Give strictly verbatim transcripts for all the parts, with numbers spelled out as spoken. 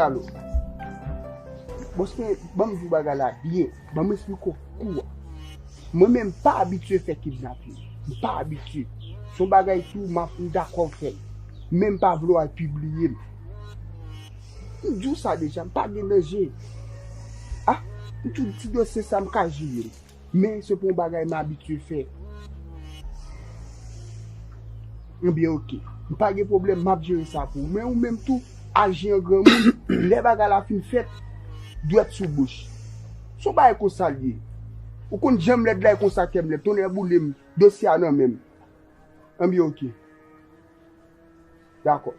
Alo. Bòs mwen, ban m di w bagay la byen. Ban m esplike w kou a. Mwen menm, m pa abitye fè kidnapin. M pa abitye. Se yon bagay tou, m ap, m dakò fè l. Men m pa vle w al pibliye m. M di w sa deja, m pa gen danje. A, m di w ti dosye sa, m ka jere l. Men se pa yon bagay m abitye fè. Ebyen, oke. M pa gen pwoblèm, m ap jere sa pou ou. Men ou menm tou, aji an granmoun, lè bagay la fin fèt, dwèt sou bouch. Se yon bagay konsa l ye. Ou konn jan m lèd la e konsa kè m lèd. Tonnè boule m, dosye a nan men m. Ebyen, oke. Dakò.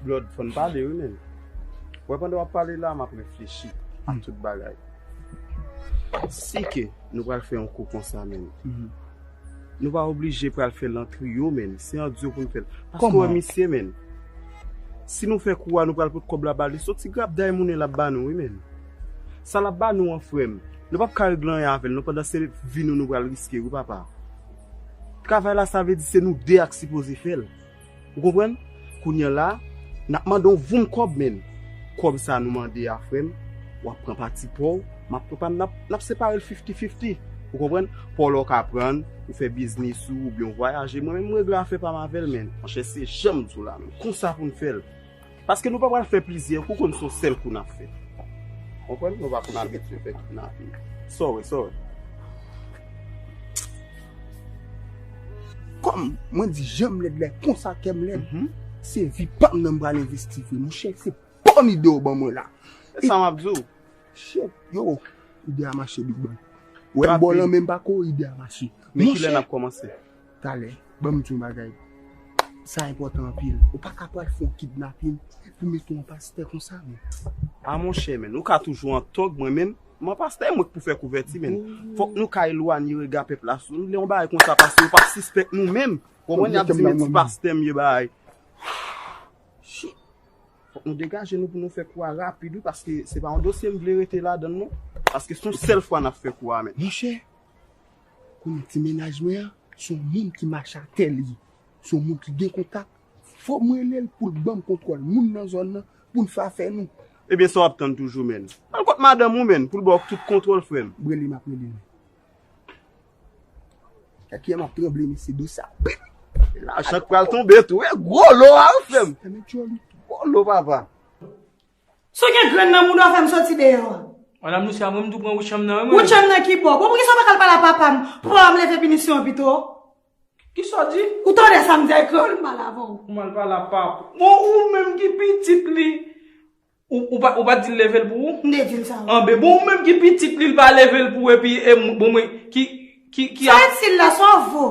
Blood, fò n pale wi, menn. Wè, pandan w ap pale la, m ap reflechi ak tout bagay. Si ke nou pral fè yon kou konsa, menn, nou pa oblije pral fè l an triyo, menn. Se an dyo pou n fè l. Paske w wè misye, menn, si nou fè kou a, nou pral pot kòb la ba li. Se yon ti grap day mounen l ap ba nou, wi, menn. Sa l ap ba nou an, frè m, nou p ap ka regle anyen avè l, non, pandan se vi nou nou pral riske, wi, papa. Travay la, sa vle di se nou de ak sipoze fè l. Ou konprann? Kounye a la, n ap mande yon voum kòb, menn. Kòb sa nou mande a, frè m, w ap pran pati pa w, m ap pran pa m, n ap, n ap separe l fifti fifti. Ou konprann? Pa w la w ka pran, ou fè biznis ou, oubyen w vwayaje. Mwen menm, m regle afè pa m avè l, menn. Monchè, se jan m di w la, menn. Konsa pou n fè l. Paske nou pa pral fè plizyè kou, konn se yon sèl kou n ap fè. Konprann? Nou pa konn abitye fè kidnapin. Sorry, sorry. Kòm mwen di jan m lèd la, konsa kè m lèd, se vi pa m nan m pral envesti vre, monchè, se bon ide w ban mwen la. E sa m ap di w. Shit, yo, ide a mache, Big Boy. Wè m bò lan men m pa ko, ide a mache. Men kilè n ap kòmanse? Talè, ban m di w yon bagay. Sa enpòtan anpil. Ou pa ka pral fè yon kidnapin pou mete yon pastè konsa, men. A monchè, men, ou ka toujou an tòg, mwen menm, m an pastè, mwen k pou fè kouvèti, men. Fòk nou ka elwanye rega pèp la sou nou. Lè yon bagay konsa pase, yo p ap sispèk nou menm. Konprann? Y ap di, men ti pastè m ye bagay. Shit. Fòk nou degaje nou pou nou fè kou a rapid, wi, paske se pa yon dosye m vle rete ladan l, non. Paske se yon sèl fwa n ap fè kou a, men. Monchè, konnen ti mennaj mwen an, se yon moun ki mache atè li ye. Se yon moun ki gen kontak. Fò m rele l pou l ban m kontwòl moun nan zòn nan, pou n fè afè nou. Ebyen, sa w ap tann toujou, menn? Al kot madanm ou, menn, pou l ba w tout kontwòl, frè m. M rele, m ap rele l. Kiyè m ap tranble, mesye, dosye a. Lajan k pral tonbe tou, e gwo lo a, wi, frè m. Gwo lo, papa. Si w gen grenn nan mouda w, fè m soti deyò a. Madanm Lucia, mwen m tou pran wout chanm nan, wi, mwen. Wout chanm nan ki bò? Bon, poukisa w pa ka al pale a papa m? Papa m leve pinisyon an pito. Kisa w di? Ou tande sa m di a, e kreyòl m pale avè w. Ou mal pale a papa. Bon, ou menm ki pitit li. Ou, ou pa, ou pa t di l leve l pou ou? M te di l sa, wi. Anben, bon, ou menm ki pitit li, l pa leve l pou ou, epi, e, m, bon, mwen, ki, ki, ki... Sa itil la, sa w vo?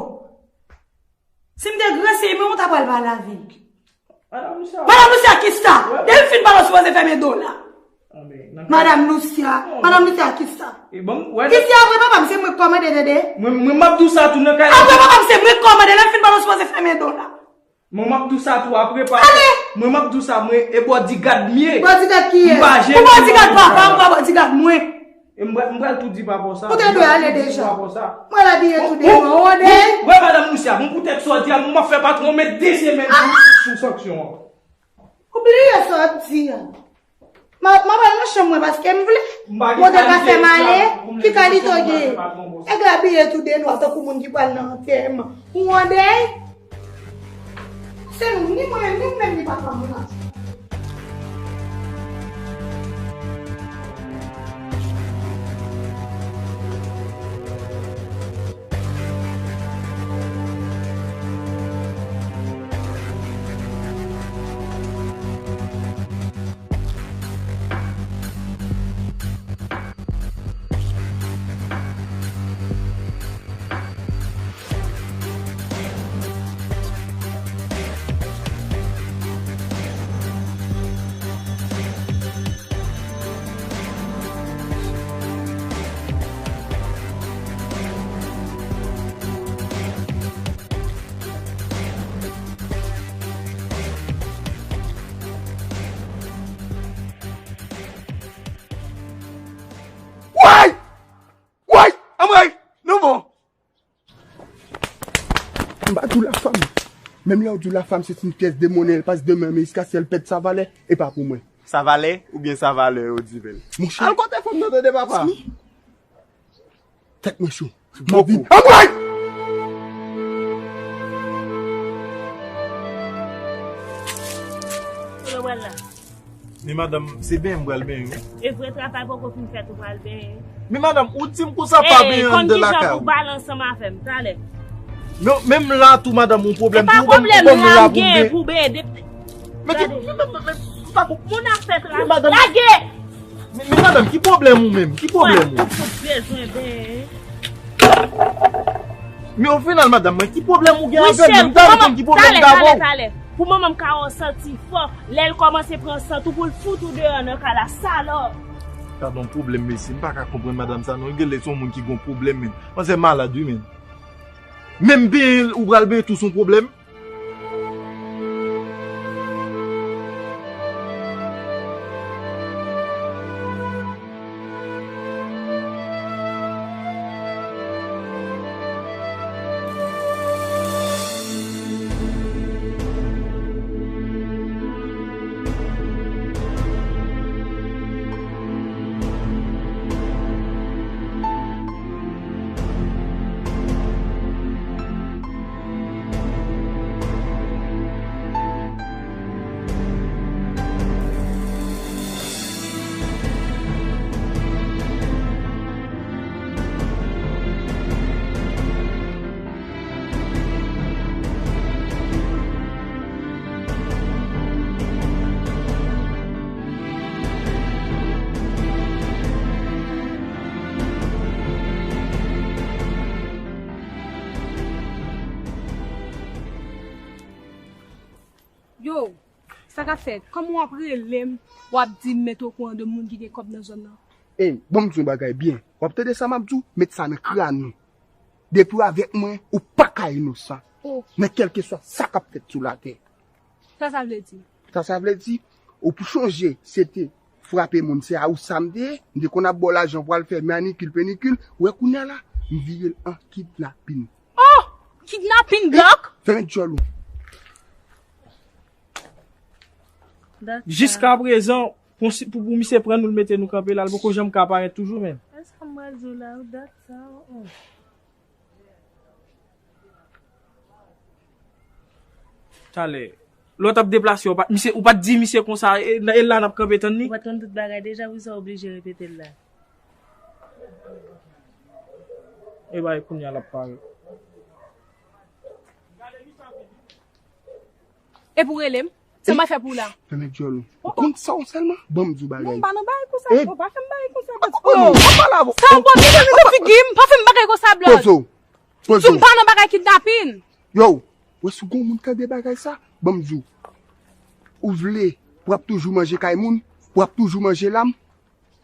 Si m te gran, se mwen ou ta pral pale avè l. Madanm Lucia. Madanm Lucia, kisa? Depi m fin pale, w sipoze fèmen do w la. Madanm Lucia. Madanm Lucia, kisa? Kisa apre papa m, se mwen k kòmande, tande? Mwen, mwen, m ap di w sa tou nan kay la. Apre papa m, se mwen k kòmande, lè m fin pale, w sipoze fèmen do w la. Mwen, m ap di w sa tou apre, pa. Ale! Mwen, m ap di w sa, mwen, e bodyguard m ye. Bodyguard kiyès? M pa jere. Ou bodyguard papa m, ou pa bodyguard mwen. E m pral, m pral tou di papa w sa. Ou te dwe ale deja. Mwen la biye tou de mwa, ou de. Wè, madanm Lucia, bon, poutèt sa w di a, m ap fè patwon mete de semèn sou, sou sanksyon an. Ou bliye sa w ap di a. M a, m a pral nan chanm mwen paske m vle. Bon, te ka fè m ale. Ki kalite w gen? Nèg la abiye tou de nwa tankou moun ki pral nan antèman. Ou an dèy? Se nou, ni mwen, ni mwen, ni papa mwen la. Woy! Woy! Anmwey! Nou bon! M pa di w la fanmi. Menm lè w di la femme c'est une pièce de monnaie, elle passe de main en main jusqu'à ce qu'elle perde sa valè, e pa pou mwen. Sa valè oubyen sa valè yo di bèl. Monchè. Al kote fanm nan tande papa. Tèt mwen cho. M ap di. Anmwey! Kote w pral la? Men madanm, se benyen m pral benyen wi. E vre travay poko fin fèt ou pral benyen. Men madanm, ou di m konsa pa benyen anndan lakay ou. Konn kijan pou pale ansanm avè m talè. Men menm la tou madanm, yon pwoblèm tou, ou ban m la pou m benyen. E pa pwoblèm la m genyen pou benyen. Men ki, men, men, men, men, m pa konp-, moun ap fè travay. Men madanm, lage! Men, men madanm, ki pwoblèm ou menm? Ki pwoblèm ou? Ou bezwen benyen. Men o final, madanm mwen, ki pwoblèm ou gen avè m? M ta vle konn ki pwoblèm m gen avè w. Pou manman m ka wè w santi fò, lè l kòmanse pran sant ou pou l fout ou deyò nan kay la, salòp. Sa gon pwoblèm, mesye. M pa ka konprann madanm sa non. Li genlè se yon moun ki gon pwoblèm, men. Manzè malad, wi, men. Menm benyen ou pral benyen tou se yon pwoblèm. Yo, sa k ap fèt? Kòman w ap rele m, w ap di m mete w okouran de moun ki gen kòb nan zòn nan? Ey, ban m di w yon bagay byen. W ap tande sa m ap di w? Met sa nan kràn ou. Depi w avèk mwen, ou pa ka inosan. Oh. Nan kèlkeswa sa k ap fèt sou latè. Sa sa vle di? Sa sa vle di, ou pou chonje, se te frape moun, se a ou sa m te ye, m te konn ap ba w lajan pou w al fè manikil, penikil, ou wè kounye a la, m vire l an kidnapin. Oh! Kidnapin, Blòk? Fèmen djòl ou. Jiskaprezan, pou, pou, pou misye pran nou, l mete nou kanpe la, l poko janm ka parèt toujou menm. E sa m pral di w la, dat sa, oh. Talè. Lè w t ap deplase, ou pa, misye, ou pa t di misye konsa, e, e la n ap kanpe tann li? Ou pa t konn tout bagay deja, poukisa w oblije repete l la? E bay kounye a l ap pale. E pou rele m? Sa m ap fè pou w la? Fèmen djòl ou. Ou konn sa w sèlman? Ban m di w bagay. Non, m pa nan bagay konsa. Ou pa fè m bagay konsa. Sa w pran ki jan de figi m? Pa fè m bagay konsa, Blòd. Poze w. Poze w. Si m pa nan bagay kidnapin. Yo, wè si w gon moun tande bagay sa, ban m di w. Ou vle pou w ap toujou manje kay moun, pou w ap toujou manje lam,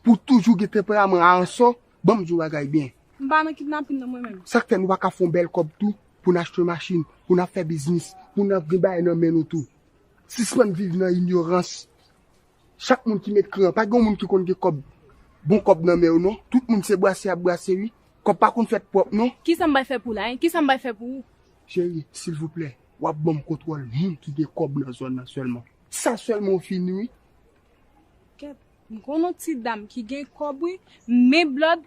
pou w toujou gen tanperaman a ansò, ban m di w bagay byen. M pa nan kidnapin non mwen menm. Sa k fè nou pa ka fè yon bèl kòb tou, pou n achte yon machin, pou n ap fè biznis, pou n ap gen bagay nan men nou tou. Sispann viv nan inyorans. Chak moun ki met kran, pa gen moun ki konn gen kòb, bon kòb nan men yo non. Tout moun se brase y ap brase wi. Kòb pa konn fèt pwòp non. Kisa m bay fè pou la, hein? Kisa m bay fè pou ou? Cheri, silvouplè, w ap ban m kontwòl moun ki gen kòb nan zòn nan sèlman. Sa sèlman w fini wi. Kèt, m konn yon ti dam ki gen kòb wi, men Blòd,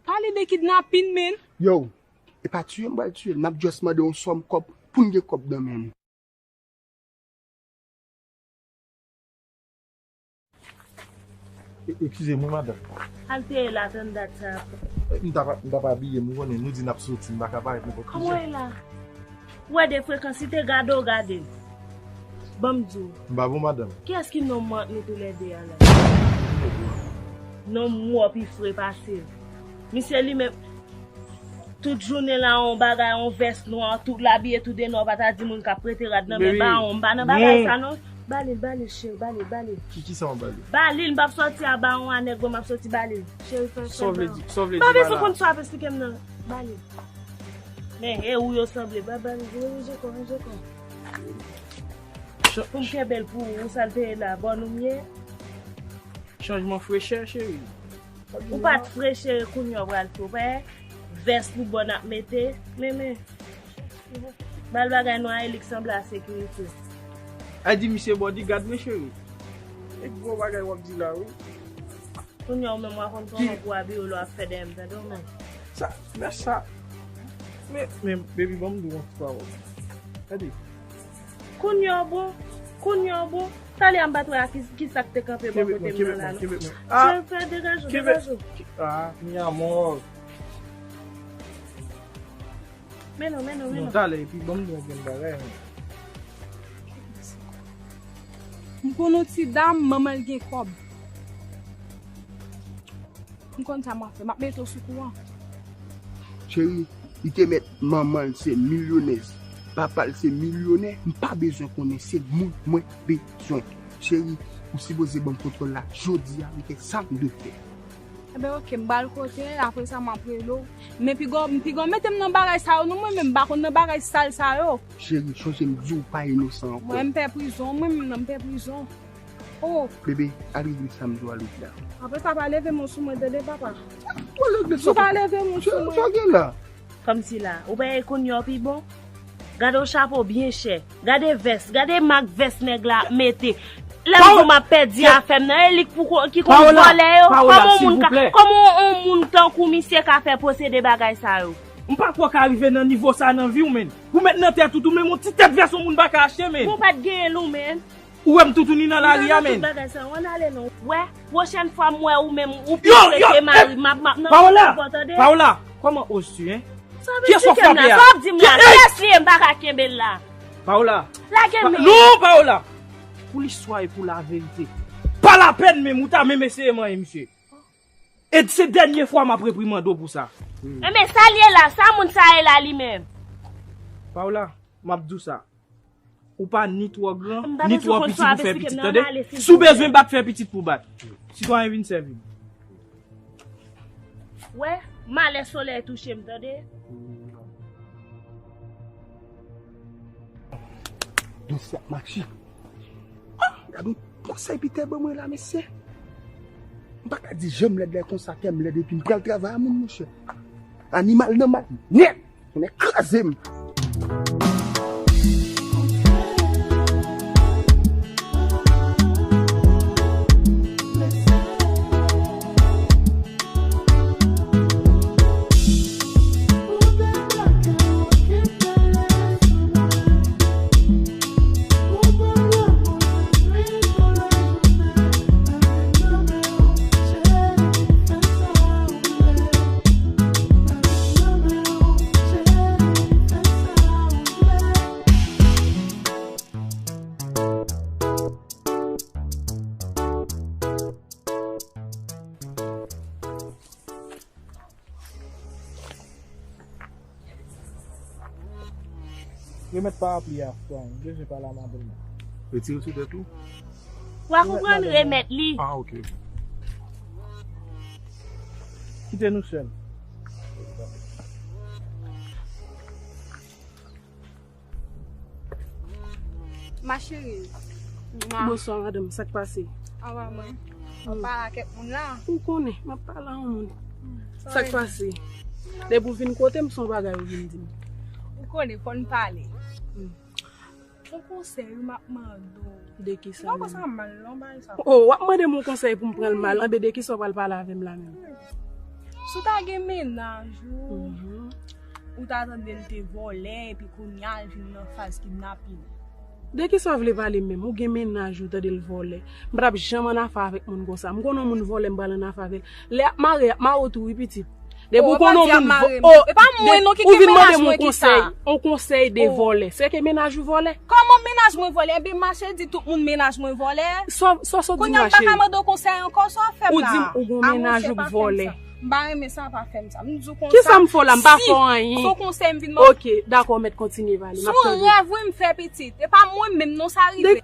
pale de kidnapin men. Yo, e pa tiye m pral tiye l, m ap just mande yon sòm kòb pou n gen kòb nan men nou. E, eskize m wi madanm. Al te ye la tann dat sa. E, m t ap, m t ap abiye m, ou konnen, nou di n ap soti, m pa ka parèt nenpòt ki jan. Kòman w ye la? Ou wè de frekans, si te gade w gade m. Ban m di w. M pa bon madanm. Kiyès ki nonm ant nou toulède a la? Nonm w pi fre pase l. Misye li menm, tout jounen la, yon bagay, yon vès nwa, tout l abiye, tout de nwa, w pa ta di moun k ap prete rad nan men bawon, m pa nan bagay sa non. Ba li l, ba li l, cheri, ba li l, ba li l. Ki, kisa w ba li? Ba li l, m p ap sòti a bawon a nèg mwen, m ap sòti ba li l. Cheri, fè, fè l ba mwen. Sa w vle di, sa w vle di pa la? M pa bezwen konn sa w ap esplike m nan. Ba li l. Men, e ou yo sanble, ba, ba li l, ranje kò, ranje kò. Pou m kenbe l pou ou, ou sa l te ye la, bòn ou m ye. Chanjman frechè, cheri. Ou pa t fre, cheri, kounye a w pral fre, w pa wè? Vès pou bòn ap mete, men, men. Bal bagay nou a Elik sanble a sekirite. A di misye bodyguard mwen, cheri. E gwo bagay w ap di la, wi. Kounye a ou menm w a konn kòman pou abiye w lè w ap fè dèyè m, tande w menm. Sa, men sa. Men, men, baby, ban m di w yon ti pawòl. Gade. Kounye a w bon, kounye a w bon. Talè a m pa t wè a ki, ki sa k te kanpe bò kote m nan la, non. Kenbe mwen, kenbe mwen. Ah, cheri, degaje w, degaje w. Ah, mi amor. Men non, men non, men non. Non, talè, epi ban m di w yon grenn bagay, men. M konn yon ti dam, manman l gen kòb. M konn sa m ap fè, m ap mete w sou kouran. Cheri, li te mèt manman l se milyonèz, papa l se milyonè, m pa bezwen konnen, se moun mwen bezwen. Cheri, ou sipoze ban m kontwòl la jodi a, m fè sa m dwe fè. Enben, oke, m ba l kote, apre sa, m ap rele w. Men piga w, piga w mete m nan bagay sa yo, non, mwen menm, m pa konn nan bagay sal sa yo. Cheri, chonje m di w pa inosan ankò. Mwen, m pè prizon, mwen menm nan, m pè prizon. Oh. Bebe, al regle sa m di w al regle a. Apre sa, pa leve men w sou mwen, tande, papa. Ou regle sa, papa. Si w pa leve men w sou mwen. Sa w gen la? Kòmsi la, ou pa wè kounye a w pi bon? Gade yon chapo byen chè. Gade vès, gade mak vès nèg la ap mete. Lè m di w m ap pèdi afè m nan, e li k pou ko-, ki konn vòlè yo. Paola, kòman yon moun ka, kòman yon, yon moun tankou misye ka fè posede bagay sa yo? M pa kwè w ka rive nan nivo sa nan vi w, menn. Ou mèt nan tèt ou tou, menm yon ti tèt vès yon moun pa ka achte, menn. Bon, ou pa t genyen l ou menm. Ou wè m toutouni nan lari a, menn. Tout bagay sa, ann ale non. Wè, pwochèn fwa m wè ou menm, ou pi seke mari m, m ap, m ap nan kò, tande. Paola, comment oses-tu, hein? Sa w ap di m la? Sa w ap di m la? Kiyès li ye, m pa ka kenbe l la. Paola. Lage men. Non, Paola. Pou listwa e pou laverite. Pa lapèn menm, ou ta menm eseye manyen misye. E se dènye fwa m ap reprimande w pou sa. Enben, sa l ye la, sa moun sa ye la li menm. Paola, m ap di w sa. Ou pa ni twò gran, ni twò piti pou fè pitit, tande? Si w bezwen bat, fè pitit pou bat. Sitwayen, vin sèvi m. Wè, malè solèy touche m, tande? Dosye ap mache. Ah, gade yon konsèy Pitè ban mwen la, mesye. M pa ka di jan m lèd la konsa, kè m lèd epi m pral travay a moun, monchè. Animal nan mal nèt. Konnen kraze m. Remèt parapli a, frè, m bezwen pale a madanm nan. Retire sou tèt ou. W a konprann, remèt li. Ah, ok. Kite nou sèl. Ma chérie. Mwa. Bonswa, madanm. Sa k pase? Anba mwen. M ap pale ak kèk moun la. Ou konnen, m ap pale a yon moun. Sa k pase? Depi w vin kote m, se yon bagay ou vin di m. Ou konnen, fò n pale. Yon konsèy, wi, m ap mande w. De ki sa menm? M pa konsa mal, non, bagay sa. Oh, w ap mande m yon konsèy pou m pran l mal. Anben, de ki sa w pral pale avè m la menm? Si w ta gen mennaj ou, ou ta tande l te vòlè, epi kounye a l vin nan faz kidnapin. De ki sa w vle pale menm? Ou gen mennaj ou tande l vòlè. M pa t ap janm annafè avèk moun konsa. M konnen yon moun vòlè, m pral annafè avè l. Lè y ap mare, y ap mare w tou, wi, pitit. Depi w konnen yon moun vò-, oh, e pa mwen non ki gen mennaj mwen ki sa. Ou vin mande m yon konsèy, yon konsèy de vòlè. Se ke mennaj ou vòlè? Kòman mennaj mwen vòlè? Ebyen, mache di tout moun mennaj mwen vòlè. Sa, sa, sa w di m la, cheri? Kounye a m pa ka mande w konsèy ankò, sa w ap fè m la? Ou di m ou gen yon mennaj ou k vòlè. M pa renmen sa, pa fè m sa. M di w konsa. Kisa m fè w la? M pa fè w anyen. Si se yon konsèy m vin ban w. Ok, dakò, mèt kontinye pale. M ap tande. Se yon rèv, wi, m fè pitit. E pa mwen menm non, sa rive.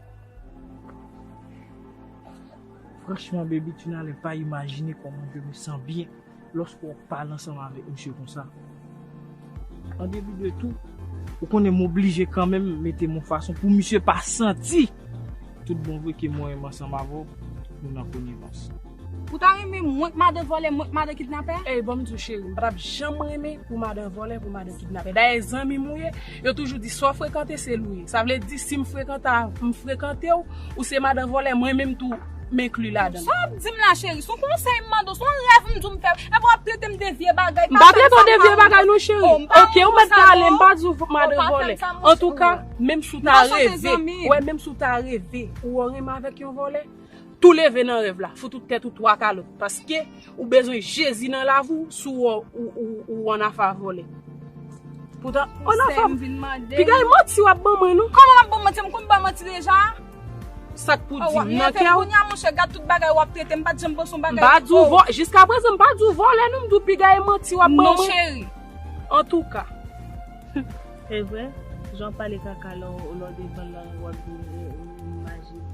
Franchement, baby, tu n'as pas imaginé comment je me sens bien lorsqu'on parle ensemble avec monsieur konsa. En début de tout, ou konnen m oblije kanmenm mete m yon fason pou misye pa santi tout bon vre ke mwen menm ansanm avè w, nou nan konivans. Ou ta renmen mwen k madan vòlè, mwen k madan kidnapè? Ey, ban m di w, cheri, m pa t ap janm renmen pou madan vòlè, pou madan kidnapè. Dayè, zanmi m ou ye, yo toujou di sa w frekante, se l ou ye. Sa vle di, si m frekante, m frekante w, ou se madan vòlè, mwen menm tou, m enkli ladan l. Sa w ap di m la, cheri? Se yon konsèy m mande w, se yon rèv m di w m fè. Epi w ap trete m de vye bagay. M pa trete w de vye bagay, non, cheri. Oke, ou mèt pale, m pa di w madan vòlè. Antouka, menm si w ta reve, wè, menm si w ta reve, ou wè w renmen avèk yon vòlè, tou leve nan rèv la, fout tout tèt ou twa kalòt. Paske ou bezwen Jezi nan lavi w si w, ou, ou, ou ann afè a vòlè. Poutan, ann afè a, piga e manti w ap ban mwen, non. Kòman m ap ban manti? M konn ba manti deja. Sa k pou di m nan kè w? Kounye a, monchè, gad tout bagay w ap trete m, m pa t janm panse yon bagay. M pa di w vò-, jiskaprezan, m pa di w vòlè, non, m di w piga e manti w ap ban mwen. Non, cheri. Antouka. Se vre, jan w ap pale kaka lè w, lè w devan l la, w ap vin, e, e, imajine.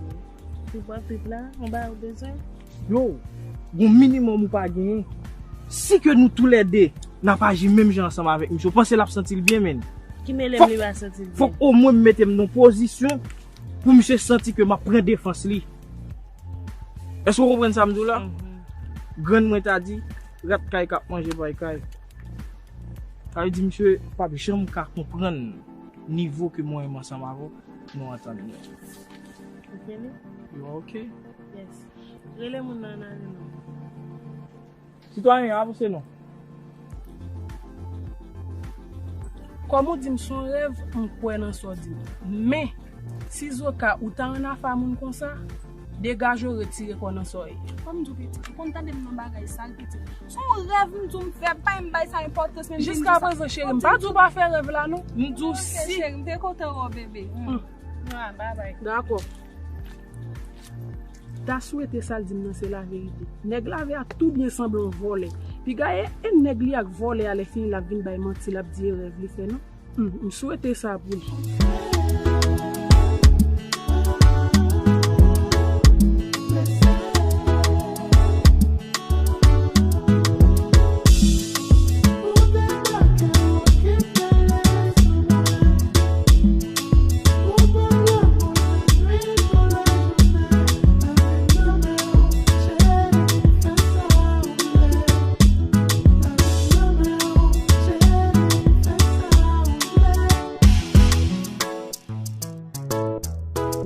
Trip w ap trip la, yon bagay ou bezwen? Yo, gon minimòm ou pa genyen. Si ke nou toulède, n ap aji menm jan ansanm avèk misye, ou panse l ap santi l byen, menn? Ki mele m li pa santi l byen? Fòk omwen m mete m nan pozisyon pou misye santi ke m ap pran defans li. Èske w konprann sa m di w la? Mhm. Grann mwen ta di, rat kay k ap manje pay kay. Sa vle di, misye p ap janm ka konprann nivo ke mwen menm ansanm avè w, nou antann nou. Ok, li? You are ok? Yes. Rele moun nan, nan, nan. Sitwayen, avanse non. Kòm ou di m se yon rèv, m kwè nan sa w di m. Men, sizoka ou ta ann afè a moun konsa, degaje w, retire kò w nan sa w ye. Kòm m di w, pitit, ou konn tande m nan bagay sal, pitit. Se yon rèv m di w m fè, pa yon bagay sa enpòtans, men m vin di sa. Jiskaprezan, cheri, m pa di w pa fè rèv la, non. M di w si. Ok, cheri, m te kontan wè w, bebe. Hmm. Ah, bye bye. Dakò. Ta swete sa l di m nan se laverite. Nèg la vle a tou byen sanble yon vòlè. Piga e, e nèg li ak vòlè a lè fini l ap vin bay manti, l ap di e rèv li fè non. Hmm, m swete sa pou li.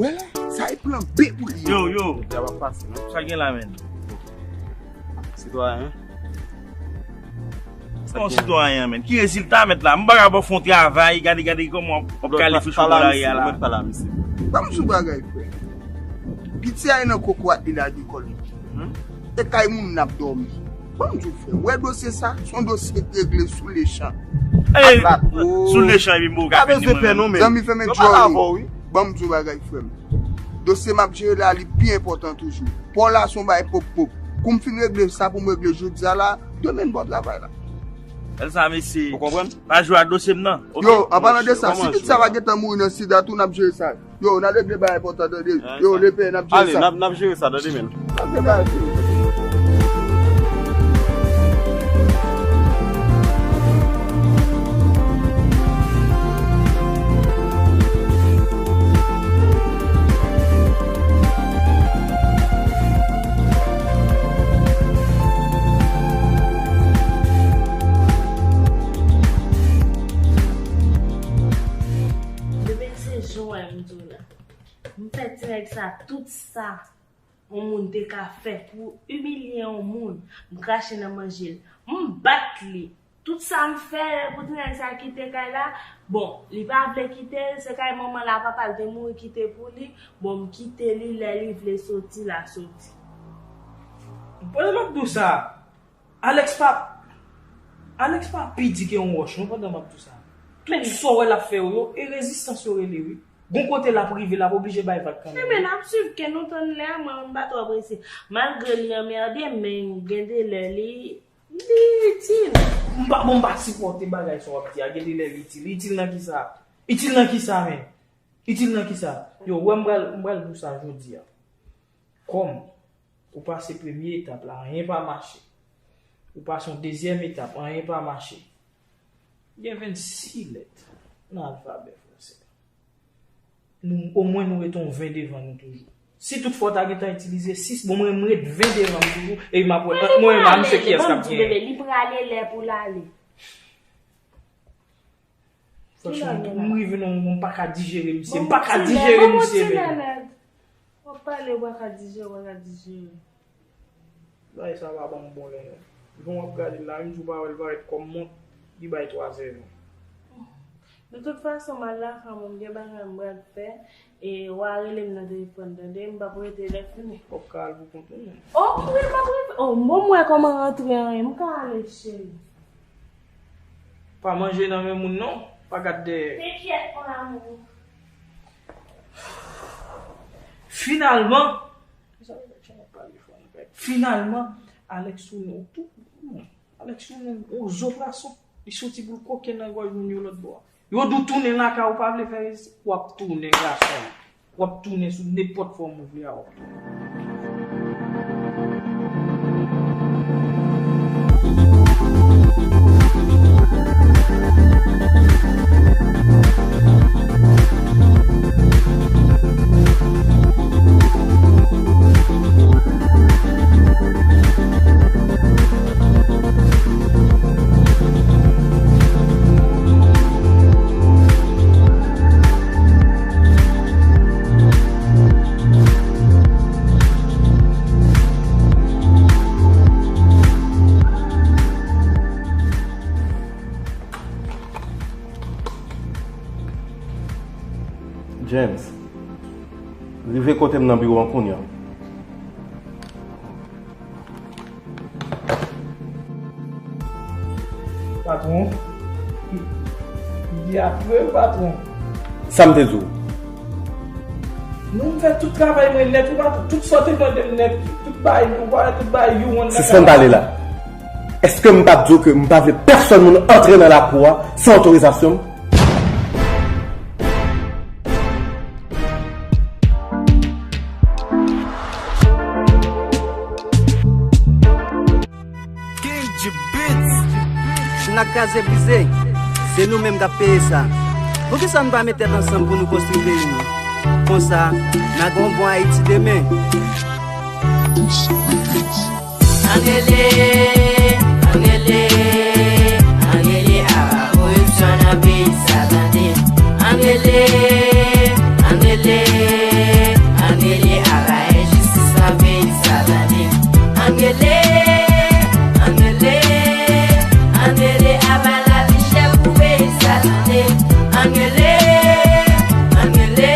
Wè la, sa e plan B pou li. Yo, yo. Sa gen la, menn? Sitwayen. Sa yon sitwayen, menn. Ki rezilta mèt la? M pa ka ba w fè yon travay, gade, gade kòman w ap kale fouch ou bò lari a la. Ban m di w bagay, frè. Piti a nan kokorat li lage kò l. Hmm? E kay moun n ap dòmi. Ban m di w, frè. Wè dosye sa, se yon dosye k regle sou lechan. Ey, sou lechan, epi m pa ka fè ni mwen menm. Zanmi, fèmen djòl ou. Ban m di w bagay, frè m. Dosye m ap jere la, li pi enpòtan toujou. Pò la se yon bagay pop pop. Kou m fin regle sa pou m regle jodi a la, demen n bò travay la. Èl sa, mesye. Ou konprann? Pa jwe ak dosye m nan. Ok? Yo, an palan de sa, si pitit sa pa gentan mouri nan sida tou, n ap jere sa. Yo, n a regle bagay enpòtan, tande. Yo, lepè, n ap jere sa. Ale, n ap, n ap jere sa, tande, men. N ap jere bagay. Demen se jan w wè m di w la. M fè ti nèg sa tout sa yon moun te ka fè pou imilye yon moun. M krache nan manje l. M bat li. Tout sa m fè pou ti nèg sa kite kay la. Bon, li pa vle kite l, se kay manman l a papa l te mouri kite pou li. Bon, m kite li, lè li vle soti, l a soti. Pandan m ap di w sa, Alex pa, Alex pa pi di ke yon wòch, non, pandan m ap di w sa. Tout sa w wè l ap fè yo, yo, e rezistans yo rele, wi. Gon kote l ap rive, l ap oblije bay vag kanmenm. Enben, n ap swiv ke nou tann lè a, mwen menm m pa twò prese. Malgre li anmède, men gen de lè li, li itil. M pa, bon, m pa sipòte bagay sa w ap di a, gen de lè li itil. Itil nan kisa? Itil nan kisa, men? Itil nan kisa? Yo, wè m pral, m pral di w sa jodi a. Kòm ou pase premye etap la, anyen pa mache. Ou pase yon dezyèm etap, anyen pa mache. Gen vennsis lèt nan alfabè fransè. Nou, omwen nou rete yon ven devan nou toujou. Si tout fwa w ta gentan itilize sis, bon, mwen, m ret ven devan m toujou, epi m ap wè ant mwen menm a misye kiyès k ap genyen. Li prale, lè pou l ale. Franchman, m rive nan yon moman m pa ka dijere misye, m pa ka dijere misye menm. W ap pale, w pa ka dijere, w pa ka dijere. Bagay sa pa ban m bon lè non. Jan w ap gade l la, menm si w pa wè l parèt kòm mont, li bay twa zèv. De tout fason, m al lakay mwen, m gen bagay m pral fè, e w a rele m nan telefòn, tande, m p ap rete lè fini. Fòk ka al pou kont ou menm. O, wi, m ap rete. O, bon, m wè kòman rantre an ye, m ka ale, cheri. Pa manje nan men moun non, pa gad dèyè. T'inquiète, mon amour. Finalman, finalman, Alex tounen tou. Alex tounen yon zo prason. Li soti pou l koken nan gòj moun yo lòt bò a. Yo di w tounen lakay ou pa vle fè rezistans, w ap tounen gason. W ap tounen sou nenpòt fòm ou vle a, w ap tounen. James, rive kote m nan biwo an kounye a. Patwon, m di apre w, patwon. Sa m te di w? Non, m fè tout travay mwen nèt, wi, patwon. Tout sa w te mande m nèt, tout bagay, ou pa wè tout bagay, you one. Sispann pale la. Èske m pa t di w ke m pa vle pèsonn moun antre nan lakou a san otorizasyon m? King G Beats. Si n ap kraze brize, se nou menm k ap peye sa. Poukisa n pa met tèt ansanm pou nou konstwi peyi nou? Konsa, n a gen yon bon Ayiti demen. Ann rele, ann rele, ann rele aba koripsyon nan peyi sa, tande. Ann rele, ann rele, ann rele aba enjistis nan peyi sa, tande. Ann rele, ann rele, ann rele aba lavi chè pou peyi sa, tande. Ann rele, ann rele,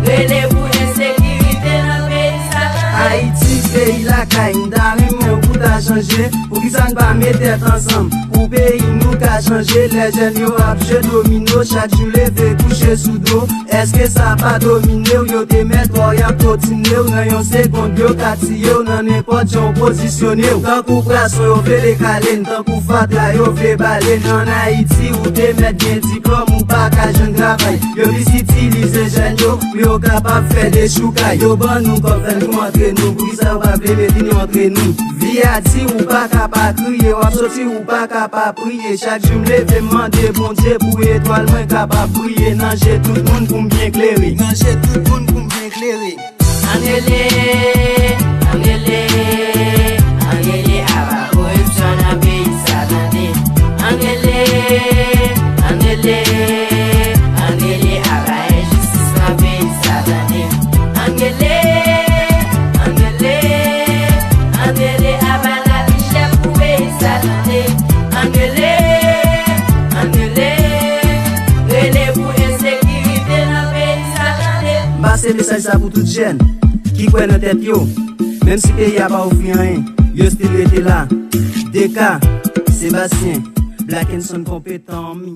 rele pou ensekirite nan peyi sa, tande. Ayiti, peyi lakay, m ta renmen w pou ta chanje. Poukisa n pa met tèt ansanm pou peyi nou ka chanje? Lè jèn yo ap jwe domino, chak jou leve kouche sou do. Èske sa pa domine w? Yo te mèt ba w, y ap totine w. Nan yon segond, yo ka tiye w nan nenpòt jan w pozisyone w. Tankou pwason, yo vle dekale n, tankou fatra, yo vle bale n. Ann Ayiti, ou te mèt gen diplòm, ou pa ka jwenn travay. Yo plis itilize jèn yo pou yo kapab fè dechoukay. Yo ban nou kòb, fè nou antre nou. Poukisa yo pa vle mete nou antre nou? Vi a di ou pa ka pa kriye, w ap soti, ou pa ka pa priye. Chak jou m leve, m mande Bondye pou etwal mwen kapab briye nan je tout moun pou m byen klere. Nan je tout moun pou m byen klere. Ann rele, ann rele, ann rele aba koripsyon nan peyi sa, tande. Ann rele, ann rele, ann rele aba enjistis nan peyi sa, tande. Ann rele, ann rele, ann rele aba lavi chè pou peyi sa, tande. Ann rele, ann rele, rele pou ensekirite nan peyi sa, tande. M pase mesaj sa pou tout jèn ki kwè nan tèt yo. Menm si peyi a pa ofri anyen, yo still rete la. Deka, Sebastien, Black and Son konpetan, mi.